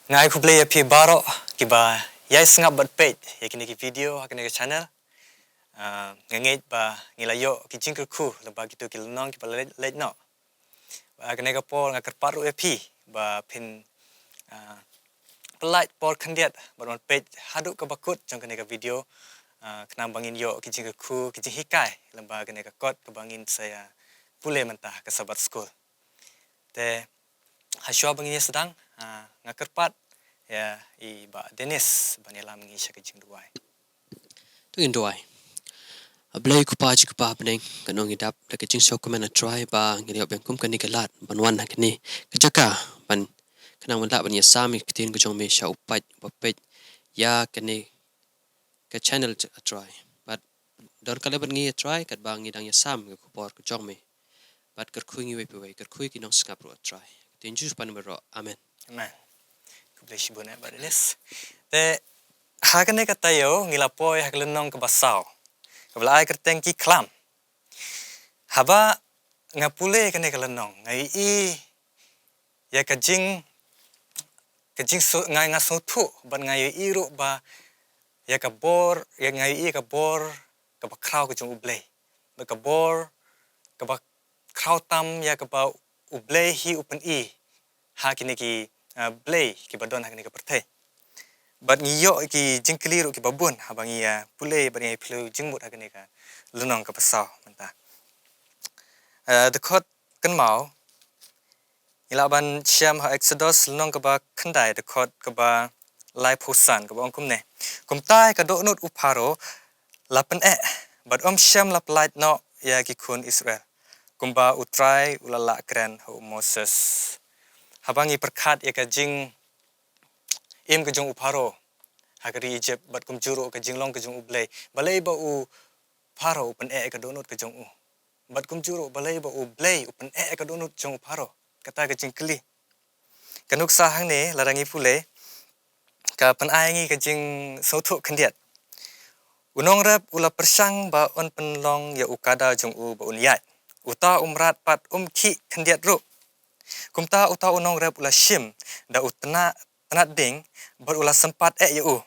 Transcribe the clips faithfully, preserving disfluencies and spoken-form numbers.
Nga ai khublei ïa phi baroh kiba ïai sngap bad peit ïa kine ki video ha kane ka channel. Ah, nga ngeit ba ngi la ïoh ki jingkyrkhu lyngba kito ki lynnong kiba leit, leit noh. Ha kane ka por nga kyrpad ruh ïa phi ba phin, ah, pynlait por khyndiat bad wan peit haduh kaba kut jong kane ka video, ah, khnang ba ngin ïoh ki jingkyrkhu, ki jinghikai lyngba kane ka kot kaba ngin sa ïa pule mynta, ka Sabbath School. Te hashwa ba ngin ïa sdang, ah, nga kyrpad ïa i Bah Dennis ban ïalam ngi sha ka jingduwai. To ngin duwai. A Blei Kpa jong kiba ha bneng, kan ong ïa dap da ka jingsngewkmen, A Trai, ba ngi la ïoh biang kum kane ka lad ban wan ha kane ka jaka ban khnang ban lah ban ïasam ïa ka ktien ka jong me sha u paid uba peit ïa kane ka channel, A Trai. Bad donkam lem bad ngi, A Trai, katba ngi dang ïasam ïa ka khubor ka jong me. Bad kyrkhu ïa ngi iwei pa iwei, kyrkhu ïa ki nongsngap ruh, A Trai. Ka ktien Jisu ba ngi baroh. Amen. Amen. Khublei shibun, eh, Bah Dennis. Te ha kane ka taïew ngi la poi ha ka lynnong kaba saw, kaba la ai kyrteng Ki Khlam. Haba nga pule kane ka lynnong, nga ïohi ïa ka jing, ka jing su-, nga, nga sngewthuh bad nga ïohi ruh ba ïa ka bor, ïa, nga ïohi ïa ka bor kaba khraw ka jong U Blei. Bad ka bor kaba khraw tam ïa kaba U Blei hi u pyni ha kine ki, ah, blei kiba don ha kane ka pyrthei. Bad ngi ïoh ki jingkylli ruh kiba bun haba ngi, ah, pule bad ngi pule jingmut ha kane ka lynnong kaba saw mynta. Ah, dkhot kynmaw, ngi lah ban shem ha Eksodos lynnong kaba khyndai, dkhot kaba laiphew san, kaba ong kumne: Kumta ïa ka dohnud u Pharaoh la pyneh, bad um shym la pyllait noh ïa ki khun Israel, kumba U Trai u la lah kren ha u Moses. Haba ngi pyrkhat ïa ka jingim ka jong u Pharaoh ha ka ri Egypt, bad kumjuh ruh ka jinglong ka jong U Blei, balei ba u Pharaoh u pyneh ïa ka dohnud ka jong u? Bad kumjuh ruh balei ba U Blei u pyneh ïa ka dohnud jong u Pharaoh? Kata ka jingkylli. Ka nuksa hangne, lada ngi pule, ka pynai ngi ka jingsngewthuh khyndiat. U nongrep u la pyrshang ba un pynlong ïa u kada jong u ba un ïaid. Uta u mrad pat um khih khyndiat ruh. Kumta uta u nongrep u la shim da u tnat, tnat ding, bad u la sympat eh ïa u.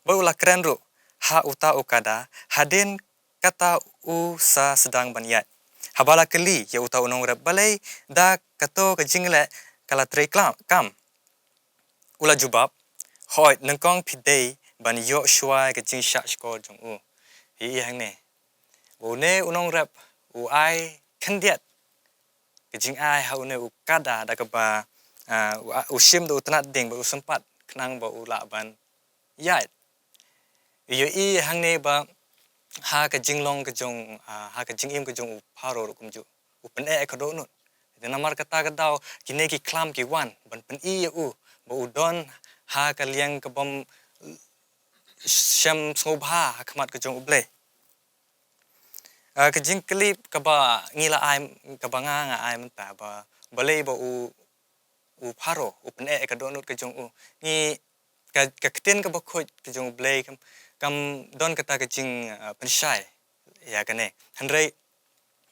Bad u la kren ruh ha uta u kada, hadien kata u sa sdang ban ïaid. Haba la kylli ïa uta u nongrep balei da kato ka jingleh ka la trei kla-, kam, u la jubab: Hooid, nyngkong phi dei ban ïoh shuwa ïa ka jingshahshkor jong u. Ïohi hangne ba une u nongrep u ai khyndiat ka jingai ha une u kada da kaba, ah, u, u shim da u tnat ding bad u sympat khnang ba u lah ban ïaid. Ïohi hangne ba ha ka jinglong ka jong, ah, ha ka jingim ka jong u Pharaoh ruh kumjuh, u pyneh ïa ka dohnud. Te namar kata ka daw kine ki khlam ki wan ban pyni ïa u ba u don ha ka liang kabym shym sngewbha ha khmat ka jong U Blei. Ah, ka jingkylli kaba ngi la ai, kaba nga nga ai mynta, ba balei ba u, u Pharaoh u pyneh ïa ka dohnud ka jong u. Ngi, ka, ka ktien kaba khuid ka jong U Blei kam, kam don kata ka jing, ah, pynshai ïa kane. Hynrei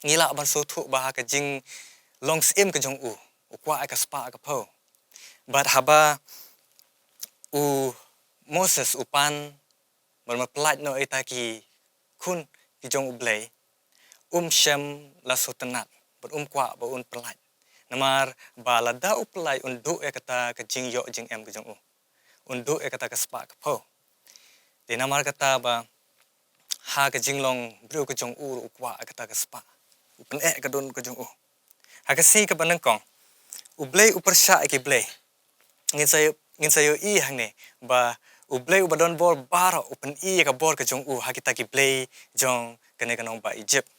ngi lah ban sngewthuh ba ha ka jinglong syiem ka jong u, u kwah ïa ka spah ka phew. Bad haba u Moses u pan ban pyllait noh ïa kita ki khun ki jong U Blei, um shym la sngewtynnat bad um kwah ba un pyllait. Namar ba lada u pyllait un duh ïa kata ka jingïoh jingem ka jong u, un duh ïa kata ka spah ka phew. Te namar kata ba ha ka jinglong briew ka jong u ruh u kwah ïa kata ka spah, u pyneh ïa ka dohnud ka jong u. Ha ka sngi kaba nyngkong U Blei u pyrshah ïa ki blei. Ngin sa ïoh, ngin sa ïohi hangne ba U Blei uba don bor baroh u pyni ïa ka bor ka jong u ha kita ki blei jong kane ka nongbah Egypt,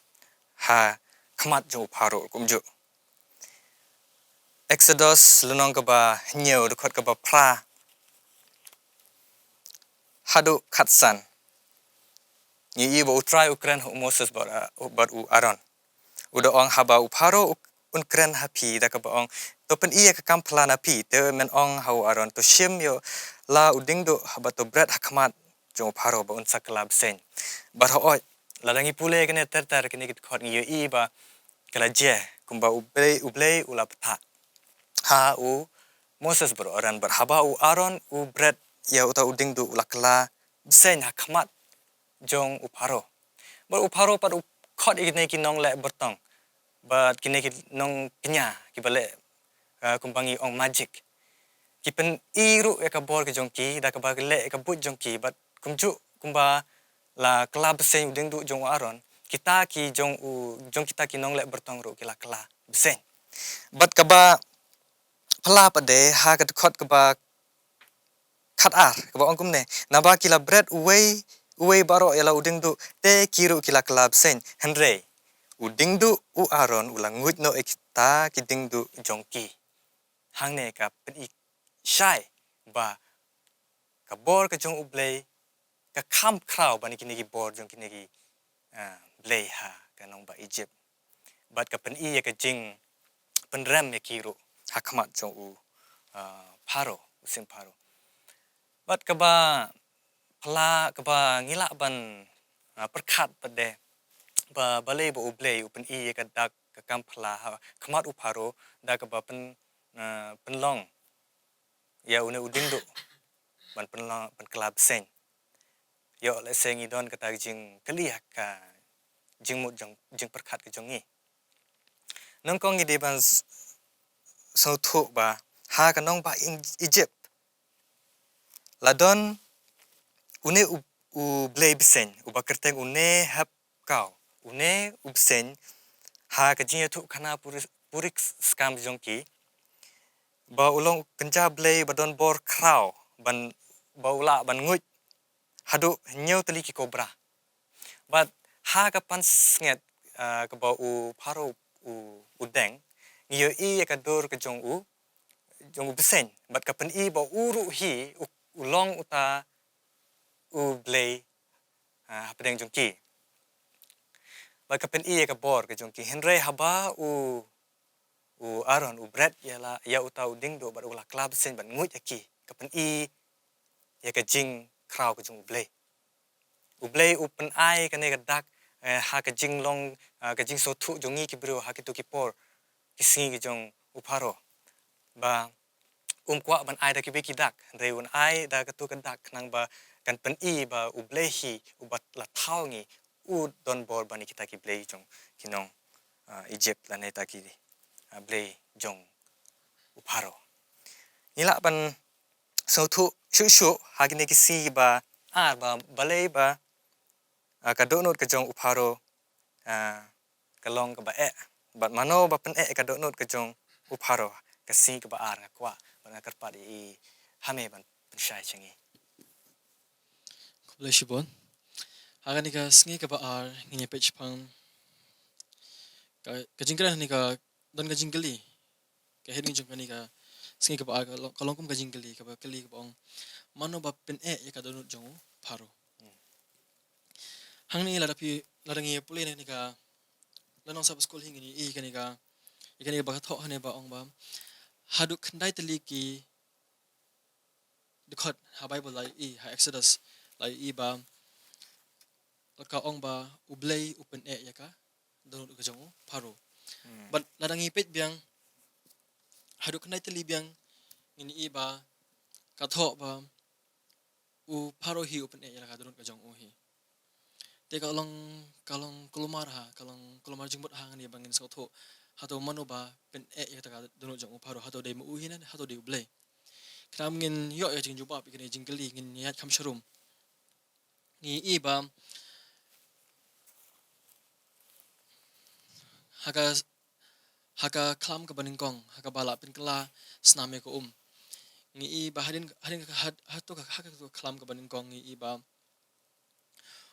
ha khmat jong u Pharaoh kumjuh. Eksodos lynnong kaba hynñiew, dkhot kaba phra haduh khatsan. Ngi ïohi ba U Trai u kren ha u Moses bad, bad u Aaron. U da ong, haba u Pharaoh u, un kren ha phi da kaba ong, to pyni ïa ka kam phylla na phi, te men ong ha u Aaron, to shim ïa la u dieng duh bad to bret ha khmat jong u Pharaoh ba un sa kylla bseiñ. Bad hooid, lada ngi pule kine ter ter kine ki dkhot ngi ïohi ba ka la jia kumba U Blei, U Blei u la bthah ha u Moses bad u Aaron, bad haba u Aaron u bret ïa uta u diengduh, u la kylla bseiñ ha khmat jong u Pharaoh. Bad u Pharaoh pat u khot ïa kine ki nongleh byrtong bad kine ki nongkñia kiba leh, ah, kumba ngi ong, magic. Ki pyni ruh ïa ka bor ka jong ki da kaba leh ïa ka buit jong ki, bad kumjuh kumba la kylla bseiñ u diengduh jong u Aaron, kita ki jong u, jong kita ki nongleh byrtong ruh ki la kylla bseiñ. Bad kaba phylla pat de ha ka dkhot kaba khatar, kaba ong kumne: Naba ki la bret uwei uwei baroh ïa la u diengduh, te ki ruh ki la kylla bseiñ. Hynrei u diengduh u Aaron u la nguid noh ïa kita ki diengduh jong ki. Hangne ka pyni shai ba ka bor ka jong U Blei ka kham khraw ban kine ki bor jong kine ki, ah, blei ha ka nongbah Egypt. Bad ka pyni ïa ka jingpynrem ïa ki ruh ha khmat jong u, ah, Pharaoh, u syiem Pharaoh. Bad kaba phylla, kaba ngi lah ban, ah, pyrkhat pat de ba balei ba U Blei u pyni ïa ka dak ka kam phylla ha khmat u Pharaoh da kaba pyn, ah, pynlong ïa une u diengduh ban pynlong, ban kylla bseiñ. Ïoh lehse ngi don kata ka jingkylli ha ka jingmut jong, jingpyrkhat ka jong ngi. Nyngkong ngi dei ban s-, sngewthuh ba ha ka nongbah Eng-, Egypt la don une u, u blei bseiñ uba kyrteng une Hepkau. Une u bseiñ ha ka jingïathuhkhana puri, puri skam jong ki ba u long u kynja blei ba don bor khraw ban, ba u lah ban nguid haduh hynñiew tylli ki kobra. Bad ha ka pansngiat, ah, kaba u Pharaoh u, u deng, ngi ïohi ïa ka dur ka jong u, jong u bseiñ. Bad ka pyni ba u ruh hi u, u long uta u blei, ah, hapdeng jong ki. Bad ka pyni ïa ka bor ka jong ki. Hynrei haba u, u Aaron u bret ïa la, ïa uta u diengduh bad u la kylla bseiñ bad nguid ïa ki, ka pyni ïa ka jingkhraw ka jong U Blei. U Blei u pynai kane ka dak, eh, ha ka jinglong, eh, ka jingsngewthuh jong ngi ki briew ha kito ki por, ki sngi ki jong u Pharaoh. Ba um kwah ban ai da kiwei ki dak, hynrei un ai da kato ka dak khnang ba kan pyni ba U Blei hi uba la thaw ngi, u don bor ban ïa kita ki blei jong ki nong, ah, Egypt lane kita ki, ah, blei jong u Pharaoh. Ngi lah ban sngewthuh shuh shuh ha kine ki sngi ba ar ba balei ba, ah, ka dohnud ka jong u Pharaoh, ah, ka long kaba eh. Bad mano ba pyneh ïa ka dohnud ka jong u Pharaoh? Ka sngi kaba ar nga kwah bad nga kyrpad ïa i Hame ban pynshai sha ngi. Khublei shibun. Ha kane ka sngi kaba ar ngin ïa peit shaphang ka, ka jingkren hangne ka don ka jingkylli. Ka heading jong kane ka sngi kaba ar ka long, ka long kum ka jingkylli, kaba kylli kaba ong: Mano ba pyneh ïa ka dohnud jong u Pharaoh? Hmm. Hangne lada phi, lada ngi pule na kane ka lynnong Sabbath School hi ngin ïohi kane ka, ïa kane kaba ka thoh hangne ba ong ba haduh khyndai tylli ki dkhot ha Bible la ïohi, ha Exodus la ïohi ba la ka ong ba U Blei u pyneh ïa ka dohnud ka jong u Pharaoh. Hmm. Bad lada ngi peit biang haduh khyndai tylli biang ngin ïohi ba ka thoh ba u Pharaoh hi u pyneh ïa la ka dohnud ka jong u hi. Te ka long, ka long kulmar ha, ka long kulmar jingmut ha ngi ba ngin sngewthuh hato mano ba pyneh ïa kata ka dohnud jong u Pharaoh, hato dei ma u hi ne hato dei U Blei. Khnang ngin ïoh ïa ka jingjubab ïa kane ka jingkylli ngin ïaid kham sharum. Ngi ïohi ba ha ka, ha ka khlam kaba nyngkong, ha kaba la pynkylla snam ïa ka um, ngi ïohi ba hadien, hadien ka, had, hato ka, ha ka khlam kaba nyngkong ngi ïohi ba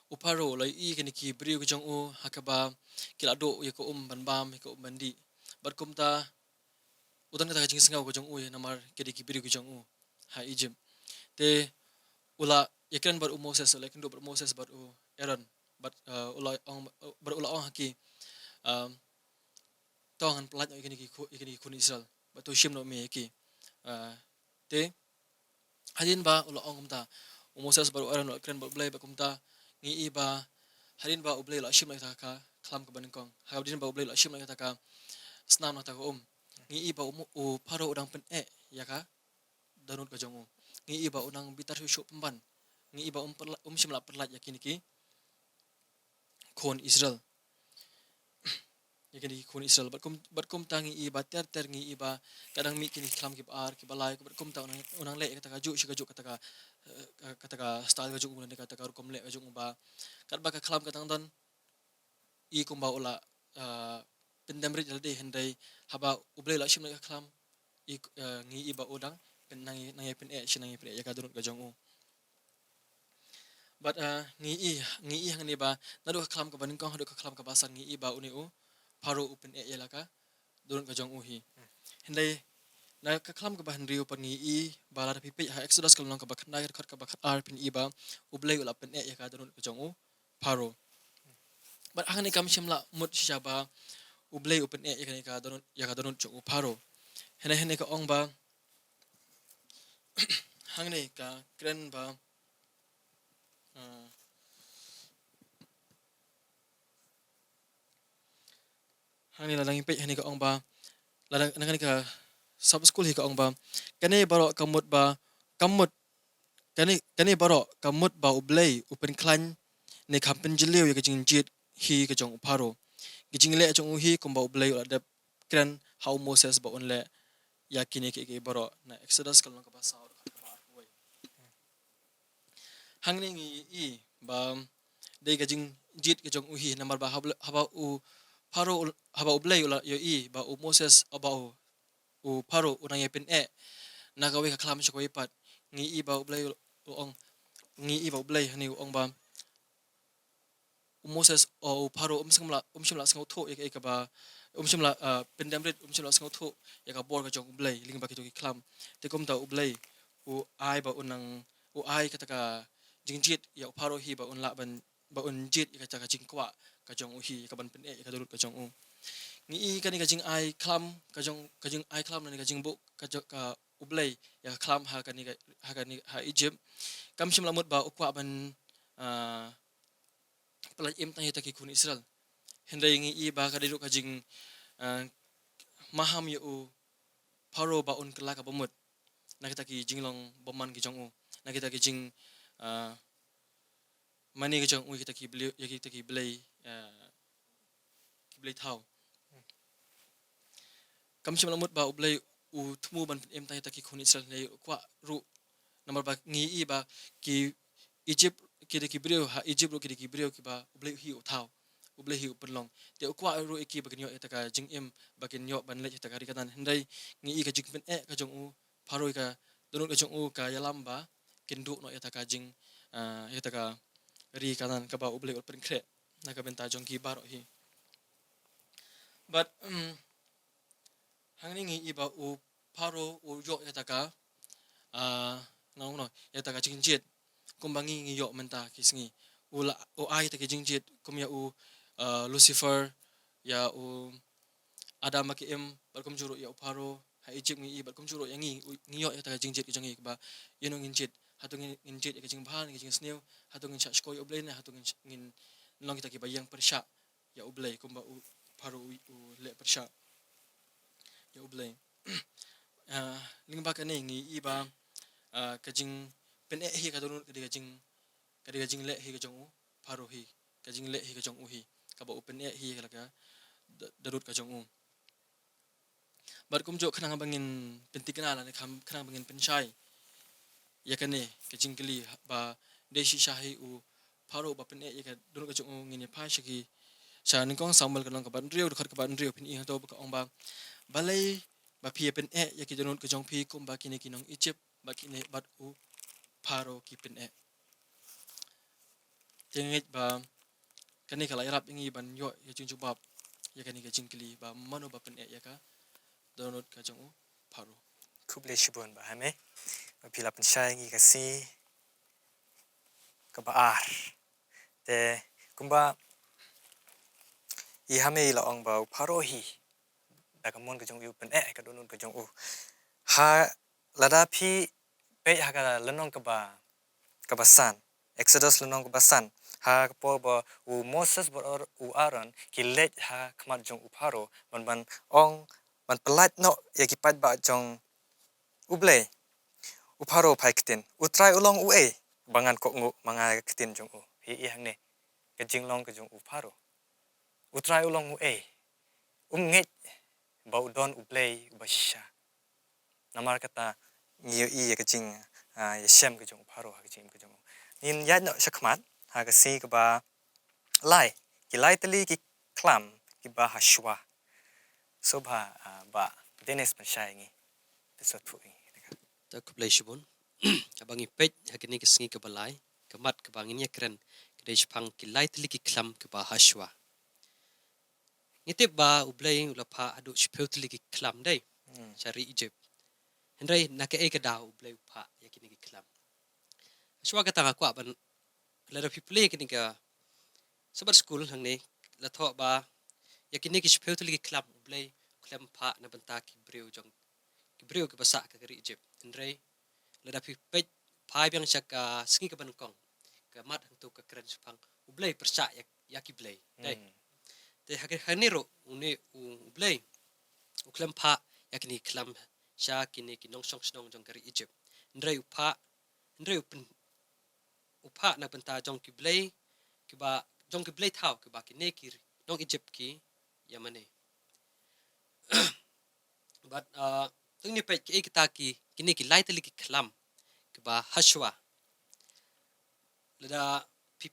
u Pharaoh u la ïohi ïa kine ki briew ki jong u ha kaba ki la duh ïa ka um ban bam, ïa ka um ban dih. Bad kumta u don kata ka jingsngew ka jong u ïa namar ki dei ki briew ki jong u ha Egypt. Te u la ïakren bad u Moses, u la ïakynduh bad u Moses bad u Aaron, bad, uh, u la ong, bad u la ong ha ki, um, to ngan pyllait noh ïa kine ki khu-, ïa kine ki khun Israel, bad to shim noh me ïa ki. Uh, te hadien ba u la ong kumta, u Moses bad u Aaron u la kren bad U Blei, bad kumta ngi ïohi ba hadien ba U Blei u la shim noh ïa kata ka khlam kaba nyngkong, hadien ba U Blei u la shim noh ïa kata ka snam na kata ka um, ngi ïohi ba u Mo-, u Pharaoh u dang pyneh ïa ka dohnud ka jong u. Ngi i ba u nang bitar shuh shuh pynban. Ngi i ba um pyrla-, um shym la pyrlait ïa kine ki khun Israel. Ïa kine ki khun Israel. Bad kum, bad kumta ngi i ba ter ter ngi i ba ka dang mih kine ki khlam kiba ar, kiba lai, bad kumta u nang, u nang leh ïa kata kajuh shi kajuh kata ka, eh, kata ka style ka jong u, ne kata ka rukom leh ka jong u ba. Katba ka khlam ka dang don, i kumba u la, ah, pyndem rit ïa lade, hynrei haba U Blei u la shim noh ïa ka khlam, i, ah, ngi i ba u dang pyn-, nang, nang ïa pyneh, shi nang ïa pyneh ïa ka dohnud ka jong u. Bad, ah, ngi i, ngi i hangne ba naduh ka khlam kaba nyngkong haduh ka khlam kaba san ngi i ba une u Pharaoh u pyneh ïa la ka dohnud ka jong u hi. Hynrei na ka khlam kaba hynriew pat ngi i ba lada phi peit ha Exodus ka lynnong kaba khyndai, ka dkhot kaba khatar, phin i ba U Blei u la pyneh ïa ka dohnud ka jong u Pharaoh. Bad hangne kam shym la mut shisha ba U Blei u pyneh ïa kane ka dohnud, ïa ka dohnud jong u Pharaoh. Hangne, hangne ka ong ba, hangne ka kren ba, ah, hangne lada ngi peit hangne ka ong ba, lada na kane ka sab skul hi ka ong ba, kane baroh ka mut ba, ka mut, kane, kane baroh ka mut ba U Blei u pynkhlaiñ ne kham pynjylliew ïa ka jingjied hi ka jong u Pharaoh. Ki jingleh jong u hi kumba U Blei u la dep kren ha u Moses ba un leh ïa kine kiei kiei baroh, na Exodus ka lynnong kaba saw, dkhot kaba arphew wei. Hangne ngi i ba dei ka jingjied ka jong u hi, namar ba haba, haba u Pharaoh u, haba U Blei u la ïohi ba u Moses, ba u, u Pharaoh u nang ïa pyneh na kawei ka khlam sha kawei pat, ngi i ba U Blei u ong, ngi i ba U Blei hangne u ong ba u Moses, o u Pharaoh um shym la, um shym la sngewthuh ïa kaei kaba, um shym la, ah, pyndem rit, um shym la sngewthuh ïa ka bor ka jong U Blei lyngba kito ki khlam. Te kumta U Blei u ai ba un nang, u ai kata ka jingjied ïa u Pharaoh hi ba un lah ban, ba un jied ïa kata ka jingkwah ka jong u hi, ïa ka ban pyneh ïa ka dohnud ka jong u. Ngi i kane ka jingai khlam ka jong, ka jingai khlam ne ka jingbuh ka jong, ka U Blei ïa ka khlam ha kane ka, ha kane, ha Egypt, kam shym la mut ba u kwah ban, ah, pynlait im tang ïa kita ki khun Israel. Hynrei ngi i ba ka dei ruh ka jing, ah, maham ïa u Pharaoh ba un kylla kaba mut na kita ki jinglong bymman ki jong u, na kita ki jing, ah, mane ki jong u ïa kita ki blei, ïa kita ki blei, ah, ki blei thaw. Kam shym la mut ba U Blei u thmu ban pynim tang ïa kita ki khun Israel, hynrei u kwah ruh, namar ba ngi i ba ki Egypt, ki dei ki briew ha Egypt ruh ki dei ki briew kiba U Blei hi u thaw, U Blei hi u pynlong. Te u kwah ruh ïa ki ba kin ïoh ïa kata ka jingim, ba kin ïoh ban leit ïa kata ka ri Kanaan. Hynrei ngi i ka jingpyneh ka jong u Pharaoh ïa ka dohnud ka jong u ka ïalam ba kin duh noh ïa kata ka jing, ah, ïa kata ka ri Kanaan kaba U Blei u pynkhreh na ka bynta jong ki baroh hi. Bad, um, hangne ngi i ba u Pharaoh u ïoh ïa kata ka, ah, ngan ong kumno, ïa kata ka jingjied kumba ngi ngi ïoh mynta ki sngi. U la, u ai ïa kata ka jingjied kum ïa u, ah, Lucifer, ïa u Adam ba ki im, bad kumjuh ruh ïa u Pharaoh ha Egypt ngi i, bad kumjuh ruh ïa ngi, u, ngi ïoh ïa kata ka jingjied ka jong ngi kaba ïano ngin jied, hato ngin, ngin jied ïa ka jingbha ne ka jingsniew, hato ngin shah shkor ïa U Blei ne hato ngin, ngin long kita kiba ïeng pyrshah ïa U Blei kumba u Pharaoh u, u leh pyrshah ïa U Blei. Ah, lyngba kane ngi i ba, ah, ka jingpyneh hi ka dohnud ka dei ka jing, ka dei ka jingleh hi ka jong u Pharaoh hi, ka jingleh hi ka jong u hi, kaba u pyneh hi ïa la ka do-, dohnud ka jong u. Bad kumjuh khnang ba ngin pynthikna lane kham, khnang ba ngin pynshai ïa kane ka jingkylli ba dei shisha hi u Pharaoh ba pyneh ïa ka dohnud ka jong u, ngin ïa phai sha ki, sha Nyngkong Samuel ka lynnong kaba hynriew, dkhot kaba hynriew, phin i hangto ba ka ong ba, balei ba phi ïa pyneh ïa ki dohnud ka jong phi kumba kine ki nong Egypt bad kine bad u Pharaoh ki pyneh. Te nga ngeit ba kane ka la ïarap ïa ngi ban ïoh ïa ka jingjubab ïa kane ka jingkylli ba mano ba pyneh ïa ka dohnud ka jong u Pharaoh. Khublei shibun Bah Hame, ba phi la pynshai ïa ngi ka sngi kaba ar. Te kumba i Hame i la ong ba u Pharaoh hi da ka mon ka jong u u pyneh ïa ka dohnud ka jong u. Ha, lada phi peit ha ka lynnong kaba, kaba san, Exodus lynnong kaba san, ha ka por ba u Moses bad u Aaron ki leit ha khmat jong u Pharaoh ban, ban ong, ban pyllait noh ïa ki paidbah jong U Blei. U Pharaoh phai ktien. U Trai u long uei ba ngan kohnguh ma nga ka ktien jong u? Phi ïohi hangne ka jinglong ka jong u Pharaoh. U Trai u long uei? Um ngeit ba u don U Blei uba shisha. Namar kata ngi ïohi ïa ka jing, ah, ïashem ka jong u Pharaoh ha ka jingim ka jong u. Ngin ïaid noh shakhmat ha ka sngi kaba lai, ki lai tylli ki khlam kiba ha shuwa. Sngewbha, ah, Bah Dennis pynshai ïa ngi. Pynshai ïa ngi. Ta khublei shibun. Haba ngi peit ha kane ka sngi kaba lai, ka mat kaba ngin ïakren ka dei shaphang ki lai tylli ki khlam kiba ha shuwa. Ngi tip ba U Blei u la phah haduh shiphew tylli ki khlam dei. Hmm. Sha ri Egypt. Hynrei na kaei ka daw U Blei u phah ïa kine ki khlam? Shuwa kata nga kwah ban, lada phi pule kine ka Sabbath School hangne, la thoh ba ïa kine ki shiphew tylli ki khlam U Blei u khlem phah na bynta ki briew jong, ki briew kiba sah ka ri Egypt. Hynrei lada phi peit phai biang sha ka sngi kaba nyngkong, ka mat hangto ka kren shaphang U Blei pyrshah ïa, ïa ki blei. Dei. Hmm. Te ha ka, hangne ruh une U, U Blei u khlem phah ïa kine ki khlam sha kine ki nongshong shnong jong ka ri Egypt. Hynrei u phah, hynrei u pyn, u phah na bynta jong ki blei kiba, jong ki blei thaw kiba kine ki nong Egypt ki ïa mane. Bad, ah, to ngin peit kiei kita ki, kine ki lai tylli ki khlam kiba ha shuwa. Lada phi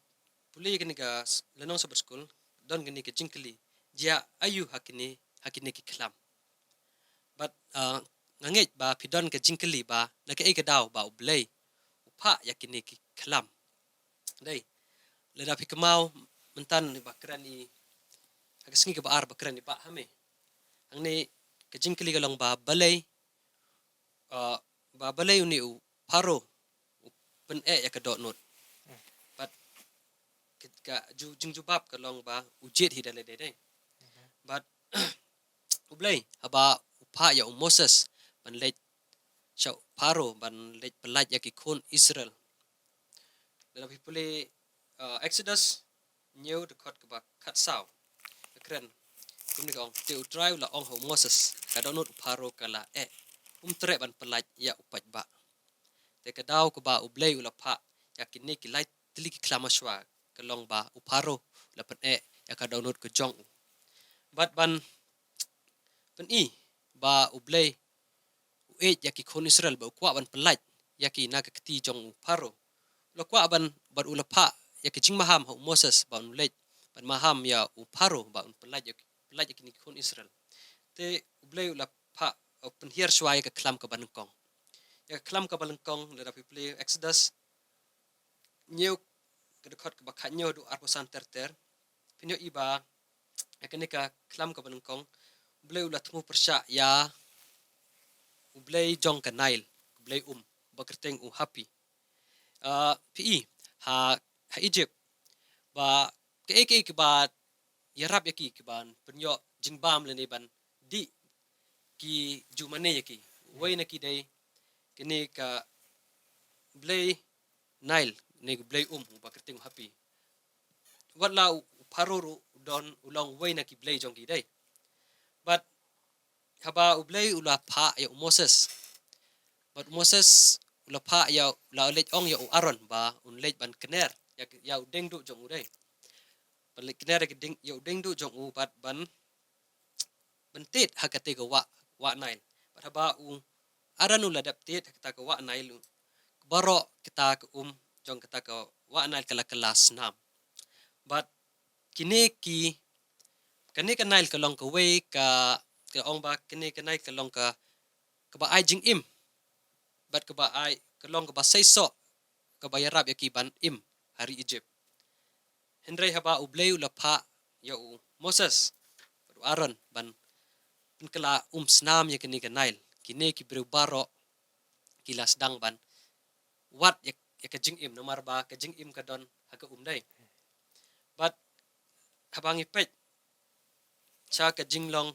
pule kane ka s-, lynnong Sabbath School, don kane ka jingkylli, jia aïu ha kine, ha kine ki khlam? Bad, ah, nga ngeit ba phi don ka jingkylli ba na kaei ka daw ba U Blei u phah ïa kine ki khlam. Dei, lada phi kynmaw mynta ba kren i, ha ka sngi kaba ar ba kren i Bah Hame. Hangne ka jingkylli ka long ba balei, ah, ba balei une U Pharaoh u pyneh ïa ka dohnud. Hmm. Bad ka, ka ju, jingjubab ka long ba u jied hi da lade dei. Hmm. Bad U Blei haba u phah ïa u Moses ban leit sha u Pharaoh ban leit pyllait ïa ki khun Israel. Lada phi pule, uh, Exodus hynñiew dkhot kaba khatsaw. Ka kren kumne ka ong, te U Trai u la ong ha u Moses, ka dohnud u Pharaoh ka la eh, um treh ban pyllait ïa u paidbah. Te ka daw kaba U Blei u la phah ïa kine ki lai tylli ki khlam ha shuwa ka long ba u Pharaoh u la pyneh ïa ka dohnud ka jong u. Bad ban pyni ba U Blei u ïeit ïa ki khun Israel bad u kwah ban pyllait ïa ki na ka kti jong u Pharaoh. U la kwah ban, bad u la phah ïa ka jingmaham ha u Moses ba un leit ban maham ïa u Pharaoh ba un pyllait ïa, pyllait ïa kine ki khun Israel. Te U Blei u la phah, u pynhiar shuwa ïa ka khlam kaba nyngkong. Ïa ka khlam kaba nyngkong lada phi pule Exodus hynñiew ka dkhot kaba khathynñiew haduh arphew san ter ter. Phin ïohi ba ïa kane ka khlam kaba nyngkong U Blei u la thmu pyrshah ïa U Blei jong ka Nile, U Blei um, ba kyrteng u Hapi. Ah, phi i ha, ha Egypt ba kaei kaei kiba ïarap ïa ki, kiban pynïoh jingbam lane ban dih, ki ju mane ïa ki. Uwei na ki dei kane ka blei Nile ne ka blei um uba kyrteng u Hapi. Wat la u Pharaoh ruh u don, u long uwei na ki blei jong ki dei. Bad haba U Blei u la phah ïa u Moses, bad u Moses u la phah ïa, u la leit ong ïa u Aaron ba un leit ban kner ïa, ïa u dieng duh jong u dei. Ban leit kner ïa ka dieng, ïa u dieng duh jong u bad ban, ban tied ha kata ka wah, wah Nile. Bad haba u Aaron u la dep tied ha kata ka wah Nile, baroh kata ka um jong kata ka wah Nile ka la kylla snam. Bad kine ki, kane ka Nile ka long kawei ka, ka ong ba kane ka Nile ka long ka, kaba ai jingim. Bad kaba ai, ka long kaba seisoh, kaba ïarap ïa ki ban im ha ri Egypt. Hynrei haba U Blei u la phah ïa u Moses bad u Aaron ban pynkylla um snam ïa kane ka Nile, kine ki briew baroh ki la sdang ban wad ïa, ïa ka jingim, namar ba ka jingim ka don ha ka um dei. Bad haba ngi peit sha ka jinglong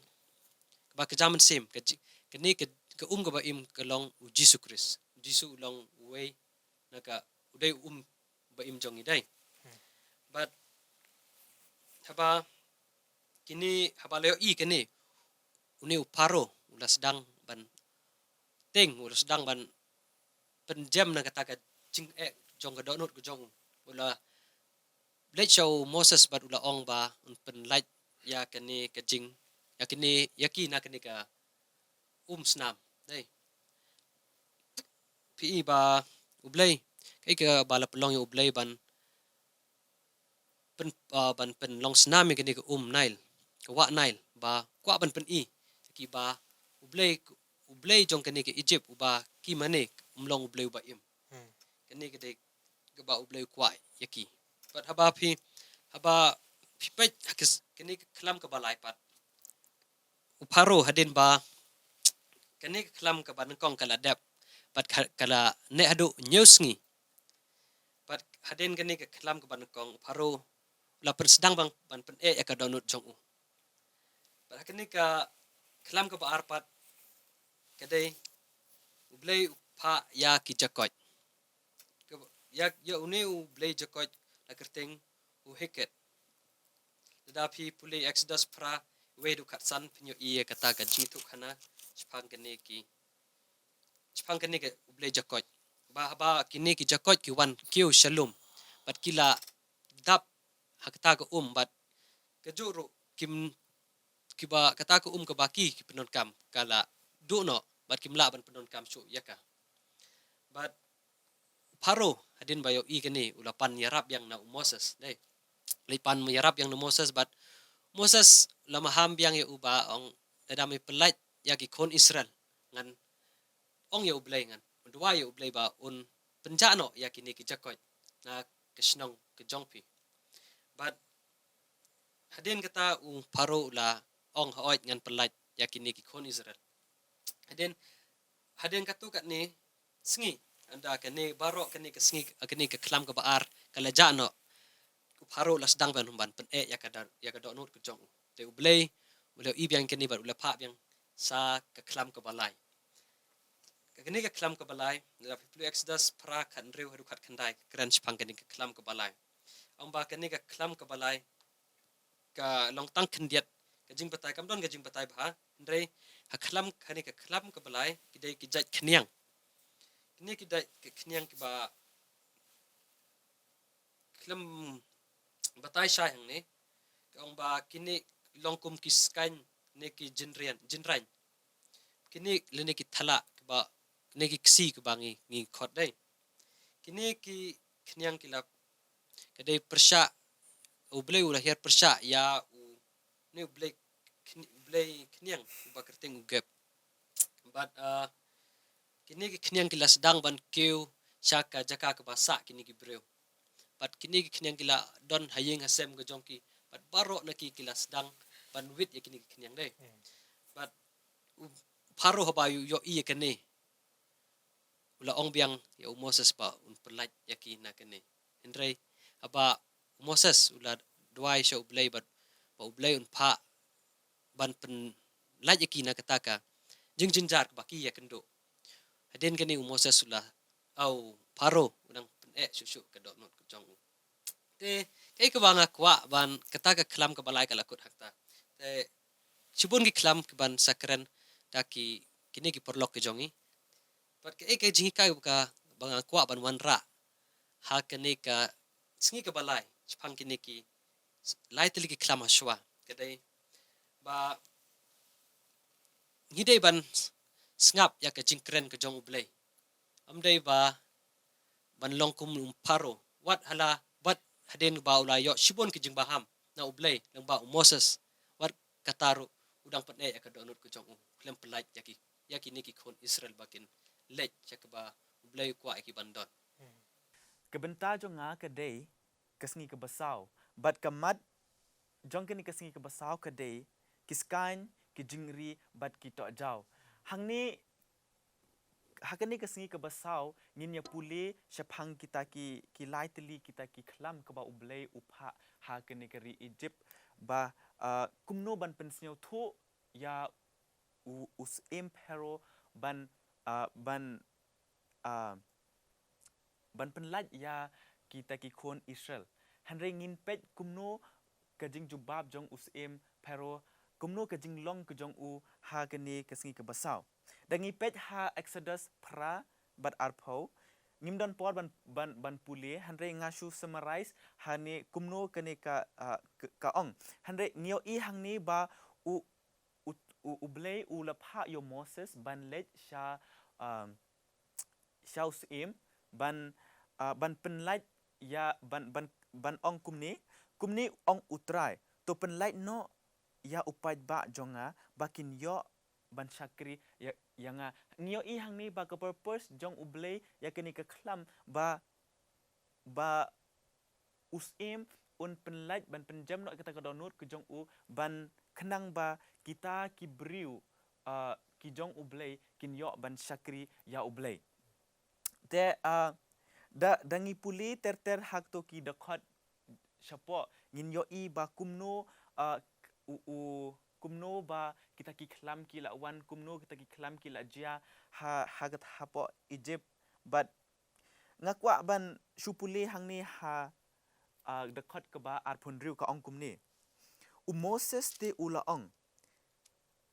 kaba kjam mynsiem, ka ji-, kane ka, ka um kaba im ka long U Jisu Khrist. U Jisu u long uwei na ka, u dei u um ba im jong ngi dei. Hmm. Bad haba kine, haba la ïohi kane, une u Pharaoh u la sdang ban tieng, u la sdang ban pynjem na kata ka jingeh jong ka dohnud ka jong u. U la leit sha u Moses bad u la ong ba un pynlait ïa kane ka jing, ïa kane, ïa ki na kane ka um snam. Dei. Phi i ba U Blei, kaei kaba la pynlong ïa U Blei ban pyn, ah, ban pynlong snam ïa kane ka um Nail, ka wah Nail, ba kwah ban pyni ïa ki ba U Blei, U Blei jong kane ka Egypt, uba ki mane, um long U Blei uba im. Hmm. Kane ka dei kaba U Blei u kwah ïa ki. Bad haba phi, haba phi peit ha ka s-, kane ka khlam kaba lai pat, u Pharaoh, hadien ba kane ka khlam kaba nyngkong ka la dep, bad ka, ka la neh haduh hynñiew sngi. Bad hadien kane ka khlam kaba nyngkong, u Pharaoh u la pynsdang ban, ban pyneh ïa ka dohnud jong u. Bad ha kane ka khlam kaba ar pat, ka dei U Blei u phah ïa ki jakoit. Ka, ïa, ïa une U Blei jakoit la kyrteng u Heket. Lada phi pule Exodus phra, wei haduh khatsan, phin ïohi ïa kata ka jingïathuhkhana shaphang kane ki, shaphang kane ka U Blei jakoit. Ba, ba kine ki jakoit ki wan kiew sha lum, bad ki la dap ha kata ka um, bad kajuh ruh kim, kiba kata ka um kaba ki, ki pyndonkam, ka la duh noh, bad kim lah ban pyndonkam shuh ïa ka. Bad Pharaoh, hadien ba ïohi kane, u la pan ïarap biang na u Moses, dei. U la pan ïarap biang na u Moses, bad u Moses u la maham biang ïa u ba ong, lada me pynlait ïa ki khun Israel, ngan ong ïa U Blei, ngan duwai ïa U Blei ba un pynjah noh ïa kine ki jakoit na ka shnong ka jong phi. Bad hadien kata u Pharaoh u la ong, hooid, ngan pynlait ïa kine ki khun Israel. Hadien, hadien katto katne sngi, ynda kane baroh, kane ka sngi, kane ka khlam kaba ar ka la jah noh, u Pharaoh u la sdang ban, ban pyneh ïa ka da-, ïa ka dohnud ka jong u. Te U Blei u la ïohi biang kane bad u la phah biang sa ka khlam kaba lai. Kane ka khlam kaba lai, lada phi pule Exodus phra, khathynriew haduh khatkhyndai, ka kren shaphang kane ka khlam kaba lai. Ong ba kane ka khlam kaba lai ka long tang khyndiat, ka jingbatai kam don ka jingbatai bha, hynrei ha khlam, kane ka khlam kaba lai, ki dei ki jait khñiang. Kine ki dei ki khñiang kiba khlem batai shai hangne, ka ong ba kine long kum ki skaiñ ne ki jinrian, jinraiñ. Kine lane ki thala kiba, ne ki ksi kiba ngi, ngi khot, dei. Kine ki khñiang ki la, ka dei pyrshah, U Blei u la hiar pyrshah ïa u, ne U Blei khñ-, U Blei khñiang uba kyrteng u Geb. Bad, ah, kine ki khñiang ki la sdang ban kiew sha ka jaka kaba sah kine ki briew. Bad kine ki khñiang ki la don ha ïing ha sem ka jong ki. Bad baroh na ki ki la sdang ban wit ïa kine ki khñiang, dei. Hmm. Bad u Pharaoh haba u ïohi ïa kane, u la ong biang ïa u Moses ba un pynlait ïa ki na kane. Hynrei haba u Moses u la duwai sha U Blei bad ba U Blei un phah ban pynlait ïa ki na kata ka jingjynjar kaba ki ïakynduh, hadien kane u Moses u la, au, Pharaoh u dang pyneh shuh shuh ka dohnud ka jong u. Te kaei kaba nga kwah ban, kata ka khlam kaba lai ka la kut ha kata. Te shibun ki khlam kiban sa kren da ki, kine ki paralok ki jong ngi. Bad kaei ka jinghikai kaba nga kwah ban wanrah ha kane ka sngi kaba lai shaphang kine ki lai tylli ki khlam hashwa, ka dei ba ngi dei ban sngap ïa ka jingkren ka jong U Blei. Ym dei ba ban long kum u Pharaoh, wat hala, wat hadien ba u la ïoh shibun ki jingbaham na U Blei lyngba u Moses, wat kata ruh u dang pyneh ïa ka dohnud ka jong u, khlem pynlait ïa ki, ïa kine ki khun Israel ba kin leit sha kaba U Blei u kwah ïa ki ban don. Hmm. Ka bynta jong nga ka dei ka sngi kaba saw, bad ka mat jong kane ka sngi kaba saw ka dei ki skaiñ, ki jingri bad ki tohjaw. Hangne, ha kane ka sngi kaba saw ngin ïa pule shaphang kita ki, ki lai tylli kita ki khlam kaba U Blei u phah ha kane ka ri Egypt ba, ah, kumno ban pynsngewthuh ïa u, u syiem Pharaoh ban, ah, ban, ah, ban pynlait ïa kita ki khun Israel. Hynrei ngin peit kumno ka jingjubab jong u syiem Pharaoh, kumno ka jinglong ka jong u ha kane ka sngi kaba saw. Da ngi peit ha Exodus phra bad arphew, ngim don por ban, ban, ban pule, hynrei nga shu summarize hangne kumno kane ka, ah, ka, ka ong. Hynrei ngi ïohi hangne ba u, u, u, u Blei u la phah ïa u Moses ban leit sha, um, sha u syiem, ban, ah, ban pynlait ïa, ban, ban, ban ong kumne, kumne ong u Trai, to pynlait noh ïa u paidbah jong nga, ba kin ïoh ban shakri ïa, ïa nga. Ngi ïohi hangne ba ka purpose jong u Blei ïa kane ka khlam ba, ba u syiem un pynlait ban pynjem noh kata ka dohnud ka jong u, ban khnang ba kita ki briew, ah, ki jong u Blei kin ïoh ban shakri ïa u Blei. Te, ah, da, da ngi pule ter ter ha kato ki dkhot shapoh, ngin ïohi ba kumno, ah, u, u, kumno ba kita ki khlam ki la wan, kumno kita ki khlam ki la jia ha, ha kat hapoh Egypt. Bad nga kwah ban shu pule hangne ha, ah, dkhot kaba arphew hynriew, ka ong kumne. U Moses te u la ong,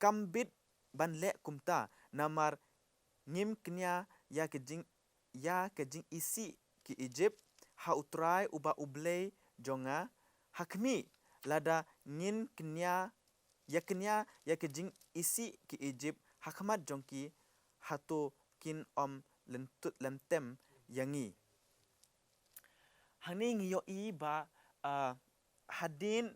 kam bit ban leh kumta, namar ngim kñia ïa ka jing, ïa ka jingisih ki Egypt ha u Trai uba u Blei jong nga. Ha khmih, lada ngin kñia, ïa kñia ïa ka jingisih ki Egypt ha khmat jong ki, hato kin ym lyntut lyntem ïa ngi. Hangne ngi ïohi ba, ah, hadien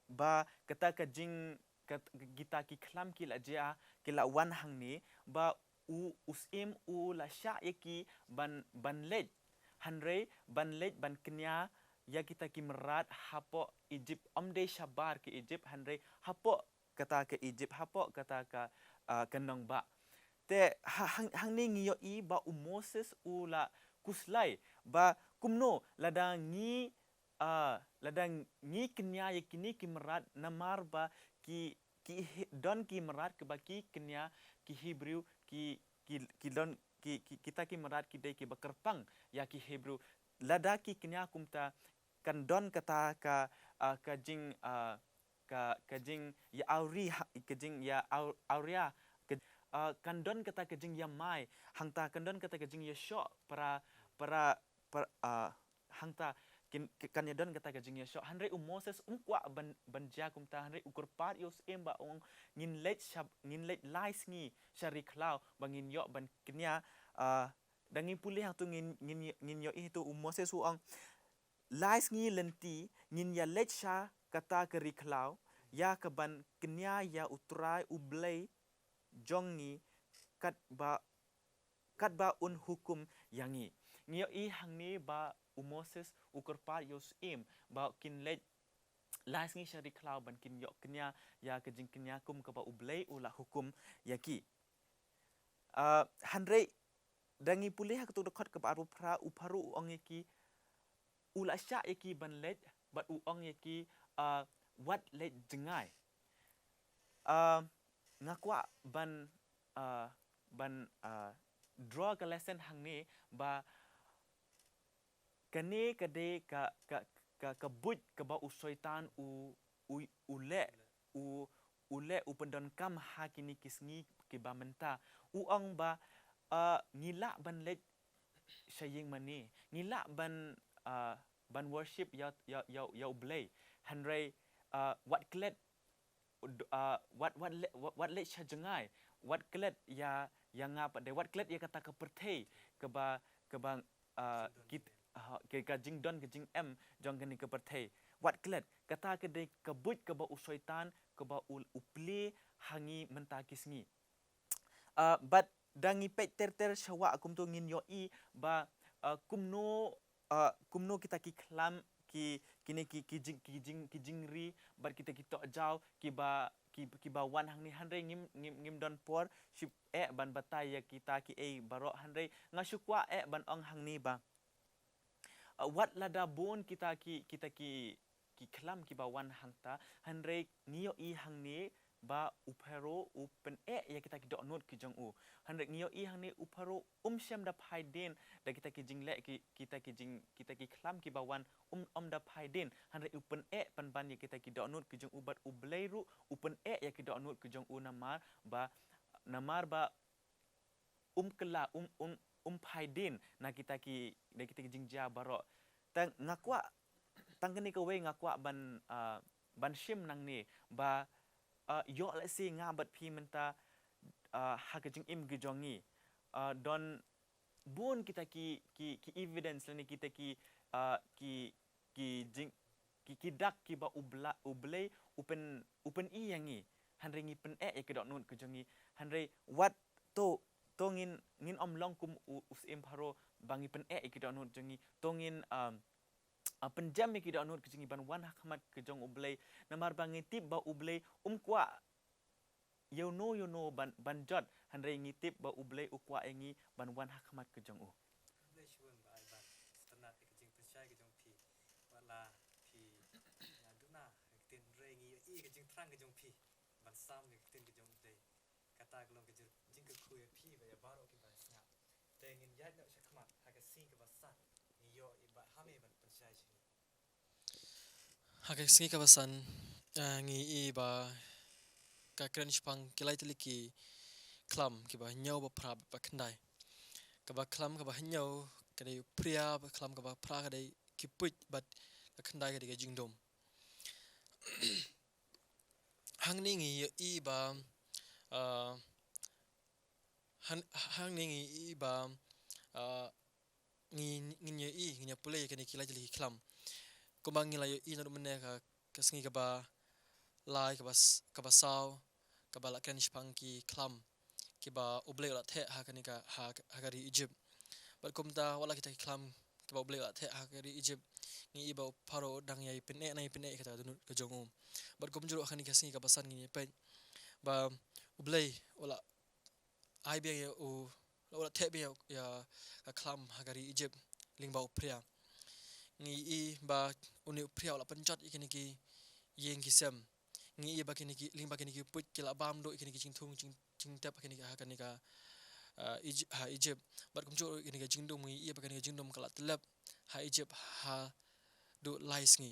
ba kata ka jing, kat-, kita ki khlam ki la jia, ki la wan hangne, ba u, u syiem u la shah ïa ki ban, ban leit. Hynrei ban leit ban kñia ïa kita ki mrad hapoh Egypt, ym dei shabar ki Egypt, hynrei hapoh kata ka Egypt, hapoh kata ka, ah, ka nongbah. Te ha, hang, hangne ngi ïohi ba u Moses u la khuslai ba kumno lada ngi, ah, lada ngi kñia ïa kine ki mrad, namar ba ki, ki hi-, don ki mrad kiba ki kñia ki Hebrew, ki, ki, ki don ki, ki, kita ki mrad ki dei kiba kyrpang ïa ki Hebrew. Lada ki kñia kumta kan don kata ka, ah, ka jing, ah, ka, ka jingïa awri ha, ka jingïa aw-, awria, ka, ah, kan don kata ka jingïamai, hangta kan don kata ka jingïashoh para, para, para, ah, hangta kin, kan ïa don kata ka jingïashoh. Hynrei u Moses um kwah ban, ban jia kumta, hynrei u kyrpad ïa u syiem ba ong, ngin leit sha, ngin leit lai sngi sha ri khlaw ba ngin ïoh ban kñia, ah, da ngi pule hangtu ngin, ngin, ngin ïohi tu u Moses u ong, lai sngi lynti ngin ïa leit sha kata ka ri khlaw, ïa kaban kñia ïa u Trai u Blei jong ngi katba, katba un hukum ïa ngi. Ngi ïohi hangne ba u Moses u kyrpad ïa u syiem ba kin leit lai sngi sha ri khlaw ban kin ïoh kñia ïa ka jingkñia kum kaba u Blei u la hukum ïa ki. Ah, hynrei da ngi pule ha kato ka dkhot kaba arphew phra, u Pharaoh u ong ïa ki, u la shah ïa ki ban leit, bad u ong ïa ki, ah, wat leit jngai. Ah, nga kwah ban, ah, ban, ah, draw ka lesson hangne ba kane ka dei ka, ka, ka, ka buit kaba u Soitan u, u, u leh, u, u leh u pyndonkam ha kine ki sngi kiba mynta. U ong ba, ah, ngi lah ban leit sha ïing mane, ngi lah ban, ah, ban worship ïa, ïa, ïa, ïa u Blei. Hynrei, ah, wat klet, ah, wat, wat le-, wat, wat leit sha jngai, wat klet ïa, ïa nga pat de, wat klet ïa kata ka pyrthei kaba, kaba, ah, kit, ah, ka, ka jingdon ka jingem jong kane ka pyrthei. Wat klet, kata ka dei ka buit kaba u Soitan kaba u, u plie ha ngi mynta ki sngi. Ah, bad da ngi peit ter ter sha wah kumto ngin ïohi ba, ah, kumno, ah, kumno kita ki khlam ki, kine ki, ki jing, ki jing, ki jingri bad kita ki tohjaw kiba, ki, kiba wan hangne, hynrei ngim, ngim, ngim don por shipeh ban batai ïa kita kiei baroh, hynrei nga shu kwah eh ban ong hangne ba, ah, wat lada bun kita ki, kita ki, ki khlam kiba wan hangta, hynrei ngi ïohi hangne ba u Pharaoh u pyneh ïa kita ki dohnud ki jong u. Hynrei ngi ïohi hangne u Pharaoh um shym da phai dien da kita ki jingleh ki, kita ki jing, kita ki khlam kiba wan, um, um da phai dien. Hynrei u pyneh pynban ïa kita ki dohnud ki jong u, bad u Blei ruh u pyneh ïa ki dohnud ki jong u, namar ba, namar ba um kylla, um, um, um phai dien na kita ki, na kita ki jingjia baroh. Tang nga kwah, tang kane kawei nga kwah ban, ah, ban shim nangne ba, ah, ïoh lehse nga bad phi mynta, ah, ha ka jingim ka jong ngi, ah, don bun kita ki, ki, ki evidence lane kita ki, ah, ki, ki jing, ki, ki dak kiba U Bla-, U Blei u pyn, u pyni ïa ngi. Hynrei ngi pyneh ïa ki dohnud ka jong ngi. Hynrei wat to, to ngin, ngin ym long kum u, u Syiem Pharaoh ba ngi pyneh ïa ki dohnud jong ngi. To ngin, um, ah, pynjem ïa ki dohnud ka jong ngi ban wan ha khmat ka jong U Blei. Namar ba ngi tip ba U Blei um kwah ïa uno ïa uno ban, ban jot, hynrei ngi tip ba U Blei u kwah ïa ngi ban wan ha khmat ka jong u. Khublei shibun Bah Ivan, sngewtynnat ïa ka jingpynshai ka jong phi. Wat la phi ïa duna ha ka ktien, hynrei ngi ïohi ïa ka jingthrang ka jong phi ban sam ïa ka ktien ka jong U Blei. Kata ka long ka jing, jingkyrkhu ïa phi bad ïa baroh kiba sngap. Te ngin ïaid noh shakhmat ha ka sngi kaba san, ngi ïoh i Bah Hame ban pynshai sha ngi. Ha ka sngi kaba san, ah, ngi i ba ka kren shaphang ki lai tylli ki khlam kiba hynñiew, ba phra, ba khyndai. Kaba khlam kaba hynñiew ka dei u phria, ba khlam kaba phra ka dei ki puit, bad ka khyndai ka dei ka jingdum. Hangne ngi i ba, ah, han-, hangne ngi i ba, ah, ngi, ngin ïa i, ngin ïa pule ïa kine ki lai tylli ki khlam. Kumba ngi la ïa i naduh mynne ka, ka sngi kaba lai, kaba s-, kaba saw, kaba la kren shaphang ki khlam kiba U Blei u la theh ha kane ka, ha, ha ka ri Egypt. Bad kumta wat la kita ki khlam kiba U Blei u la theh ha ka ri Egypt, ngi i ba u Pharaoh u dang ïa pyneh, nang ïa pyneh ïa kata ka dohnud ka jong u. Bad kumjuh ruh ha kane ka sngi kaba san ngin ïa peit ba U Blei u la ai biang ïa u, u la theh biang ïa, ïa ka khlam ha ka ri Egypt lyngba u phria. Ngi i ba une u phria u la pynjot ïa kine ki ïing ki sem. Ngi i ba kine ki, lyngba kine ki puit ki la bam duh ïa kine ki jingthung jing, jingtep ha kine ki, ha kane ka, ah, Egy-, ha Egypt. Bad kumjuh ruh ïa kane ka jingdum, ngi i ba kane ka jingdum ka la tyllep ha Egypt haduh lai sngi.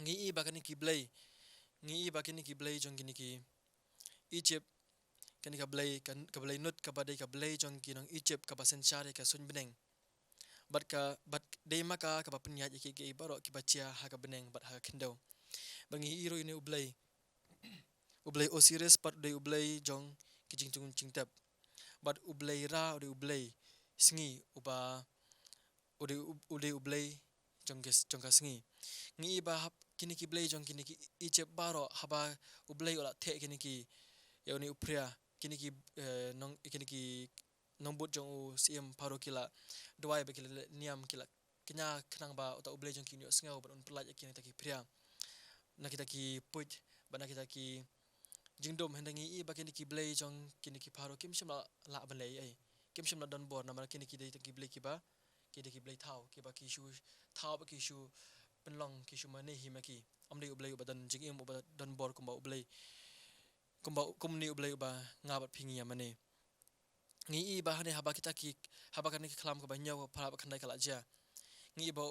Ngi i ba kine ki blei, ngi i ba kine ki blei jong kine ki Egypt, kane ka blei, ka, ka blei Nut kaba dei ka blei jong ki nong Egypt kaba synshar ïa ka suiñ bneng. Bad ka, bad dei ma ka kaba pynïaid ïa kiei kiei baroh kiba jia ha ka bneng bad ha ka khyndew. Bad ngi i ruh ïa une u blei, u blei Osiris pat u dei u blei jong ki jingthung jingtep. Bad u blei Ra u dei u blei sngi uba u dei u, u dei u blei jong ka s-, jong ka sngi. Ngi i ba hap kine ki blei jong kine ki Egypt baroh, haba u Blei u la theh kine ki, ïa une u phria, kine ki, eh, nong, kine ki nongbud jong u Syiem Pharaoh ki la duwai bad ki la leh niam, ki la kñia khnang ba uta u Blei jong ki un ïohsngew ban un pyllait ïa kine kita ki phria na kita ki puit bad na kita ki jingdum. Hynrei ngi i ba kine ki blei jong kine ki Pharaoh kim shym la lah ban leh ei ei, kim shym la don bor, namar kine ki dei tang ki blei kiba, ki dei ki blei thaw, kiba ki shu thaw bad ki shu pynlong, ki shu mane hi ma ki. Ym dei u Blei uba don jingim, uba don bor kumba u Blei, kumba, kum une u Blei uba nga bad phi ngi ïa mane. Ngi i ba hangne haba kita ki, haba kane ka khlam kaba hynñiew, kaba phra, kaba khyndai ka la jia, ngi i ba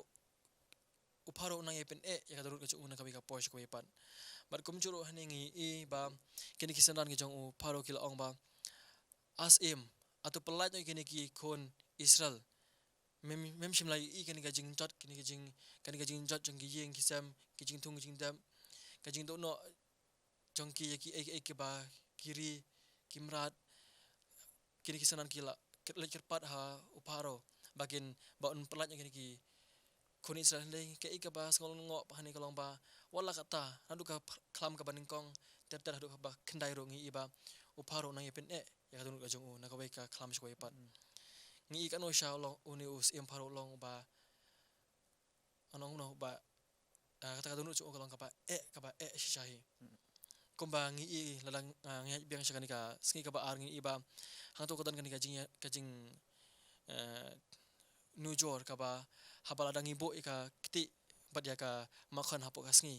u Pharaoh u nang ïa pyneh ïa ka dohnud ka jong u na kawei ka por sha kawei pat. Bad kumjuh ruh hangne ngi i ba kine ki synran ki jong u Pharaoh ki la ong ba, A Syiem, hato pyllait noh ïa kine ki khun Israel. Mem, mem shym la ïohi kane ka jingjot, kine ka jing, kane ka jingjot jong ki ïing ki sem, ki jingthung ki jingtep, ka jingduh noh jong ki ïa kiei kiei kiba ki ri, ki mrad. Kine ki synran ki la kyr-, leit kyrpad ha u Pharaoh ba kin, ba un pyllait ïa kine ki khun Israel. Hynrei kaei kaba sngewlyngngoh hangne ka long ba wat la katta, naduh ka ph-, khlam kaba nyngkong ter ter haduh kaba khyndai ruh ngi i ba u Pharaoh u nang ïa pyneh ïa ka dohnud ka jong u na kawei ka khlam sha kawei pat. Mm. Ngi i kano sha u long, une u Syiem Pharaoh u long uba, ano, uno ba, ah, kata ka dohnud jong u ka long kaba eh, kaba eh shisha hi. Mm. Kumba ngi i lada, ah, ngi ïaid biang sha kane ka sngi kaba ar, ngi i ba hangto ka don kane ka jing, ka jing, eh, nujor kaba haba lada ngi buh ïa ka ktieh bad ïa ka makhon hapoh ka sngi,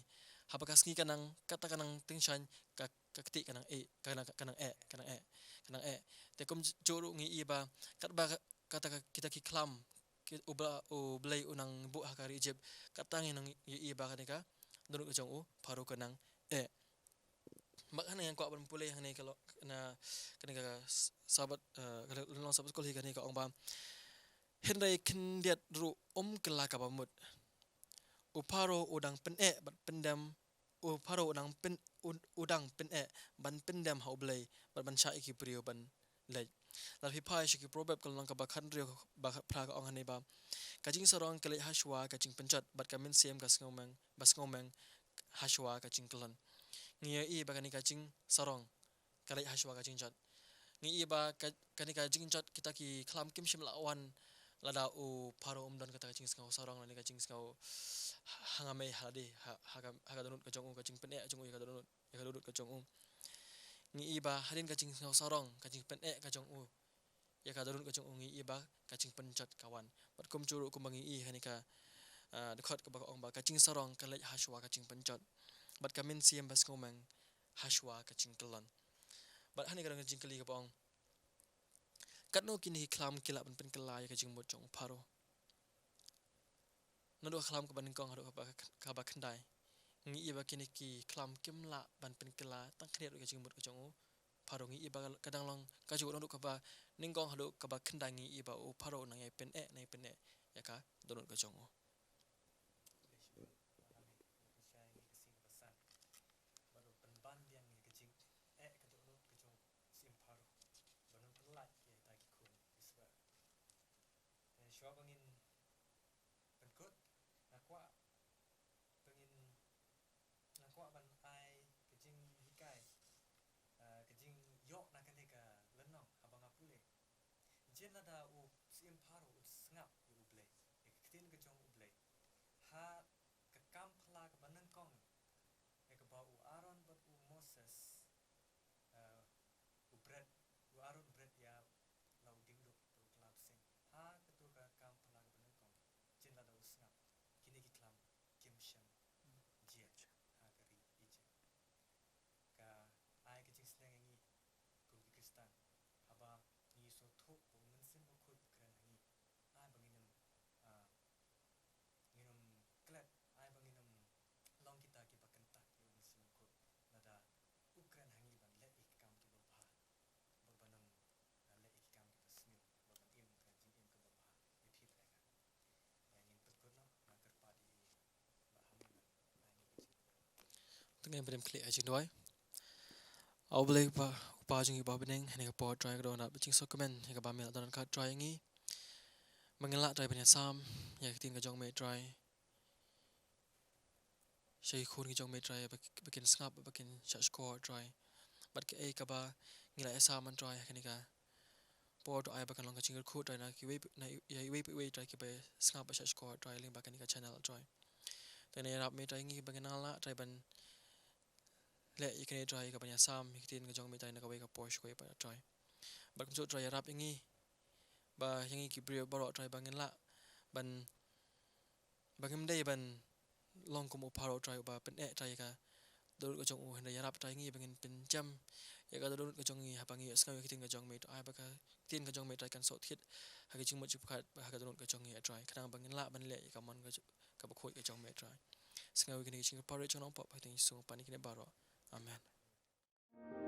haba ka sngi ka nang, kata ka nang tyngshaiñ, ka, ka ktieh ka nang eh, ka nang, ka nang eh, ka nang eh, ka nang eh. Te kumjuh ruh ngi i ba katba ka, kata ka, kita ki khlam, ki, u Bla-, u Blei u nang buh ha ka ri Egypt, kata ngi nang ïohi ba kane ka dohnud ka jong u Pharaoh ka nang eh. Bad hangne ngan kwah ban pule hangne ka lo-, na, kane ka s-, Sabbath, eh, ka lynnong Sabbath School hi kane ka ong ba, hynrei khyndiat ruh um kylla kaba mut. U Pharaoh u dang pyneh bad pyndem, u Pharaoh u dang pyn-, u, u dang pyneh ban pyndem ha U Blei bad ban shah ïa ki briew ban leit. Lada phi phai sha ki Proverb ka lynnong kaba khathynriew, ba khatphra ka ong hangne ba, ka jingsarong ka leit hashuwa ka jingpynjot, bad ka mynsiem ka sngewmeng, ba sngewmeng hashuwa ka jingkyllon. Ngi ïohi ba kane ka jingsarong ka leit hashuwa ka jingjot. Ngi ïohi ba ka, kane ka jingjot, kita ki khlam kim shym la wan lada u Pharaoh um don kata ka jingsngew sarong lane ka jingsngew hangmei ha lade, ha, ha ka, ha ka dohnud ka jong u, ka jingpyneh jong u ïa ka dohnud, ïa ka dohnud ka jong u. Ngi ïohi ba hadien ka jingsngew sarong, ka jingpyneh ka jong u ïa ka dohnud ka jong u, ngi ïohi ba ka jingpynjot ka wan. Bad kumjuh ruh kumba ngi ïohi ha kane ka, ah, dkhot kaba ka ong ba ka jingsarong ka leit hashuwa ka jingpynjot, bad ka mynsiem ba sngewmeng hashuwa ka jingkyllon. Bad hangne ka don ka jingkylli kaba ong, katno kine ki khlam ki lah ban pynkylla ïa ka jingmut jong u Pharaoh? Naduh ka khlam kaba nyngkong haduh kaba, kaba khyndai, ngi ïohi ba kine ki khlam kim lah ban pynkylla tang khyndiat ruh ïa ka jingmut ka jong u Pharaoh. Ngi ïohi ba ka dang long kajuh naduh kaba nyngkong haduh kaba khyndai, ngi ïohi ba u Pharaoh u nang ïai pyneh, nang ïai pyneh ïa ka dohnud ka jong u. Bad u pynban biang ïa ka jingeh ka dohnud ka jong u Syiem Pharaoh, ban ym pynlait ïa kita ki khun ki sbeh. Te shuwa ba ngin pynkut, nga kwah ba ngin, nga kwah ban ai ka jinghikai, ah, ka jingïoh na kane ka lynnong haba nga pule. Jin lada u Syiem Pharaoh u sngap ïa U Blei, ïa ka ktien ka jong U Blei, ha ka kam phylla kaba nyngkong, ïa kaba u Aaron bad u Moses, eh, u bret, u Aaron u bret ïa la u diengduh bad u kylla bseiñ. Ha kato ka kam phylla kaba nyngkong, jin lada u sngap, kine ki khlam kim shym jied ha ka ri Egypt. Ka ai ka jingsneng ïa ngi kum ki Khristan, haba ngi sngewthuh ba u Mynsiem Bakhuid u kren ha ngi, ai ba ngin ym, ah, ngin ym klet, ai ba ngin ym long kita kiba kyntait ïa u Mynsiem Bakhuid, lada u kren ha ngi ban leh ïa ki kam kiba bha, bad ban ym, ah, leh ïa ki kam kiba sniew, bad ban im ka jingim kaba bha ïa phi bad ïa nga. Ïa, ngin pynkut noh, nga kyrpad ïa i Bah Hamid ban ai ïa ngi ka jingduwai. Te ngin pyrshang kylli ïa ka jingduwai. A U Blei Kpa, U Kpa jong ngi uba ha bneng, ha kane ka por Trai ka don da ka jingsngewkmen ïa kaba me la don ryngkat Trai ïa ngi. Ba ngin lah Trai ban ïasam ïa ka ktien ka jong me Trai sha ki khun ki jong me Trai, ba, ba kin sngap, ba kin shah shkor Trai. Bad kaei kaba ngi la ïasam man Trai ha kane ka por, to ai ba kan long ka jingkyrkhu Trai na kiwei, na i-, ïa iwei pa iwei Trai kiba sngap bad shah shkor Trai lyngba kane ka channel Trai. Te ngi ïarap me Trai ïa ngi ba ngin nang lah Trai ban leh ïa kane Trai, ïa ka ban ïasam ïa ka ktien ka jong me Trai na kawei ka por sha kawei pat Trai. Bad kumjuh Trai ïarap ïa ngi ba ïa ngi ki briew baroh Trai ba ngin lah ban, ba ngim dei ban long kum u Pharaoh Trai uba pyneh Trai ïa ka dohnud ka jong u, hynrei ïarap Trai ïa ngi ba ngin pynjem ïa ka dohnud ka jong ngi haba ngi ïohsngew ïa ka ktien ka jong me Trai, ba ka ktien ka jong me Trai kan sot thied ha ka jingmut jingpyrkhat bad ha ka dohnud ka jong ngi Trai, khnang ba ngin lah ban leh ïa ka mon ka jong, kaba khuid ka jong me Trai. Sngew ïa kine ki jingkyrpad jong nongpop ha ka kyrteng Jisu ngi pan ïa kine baroh. Amen.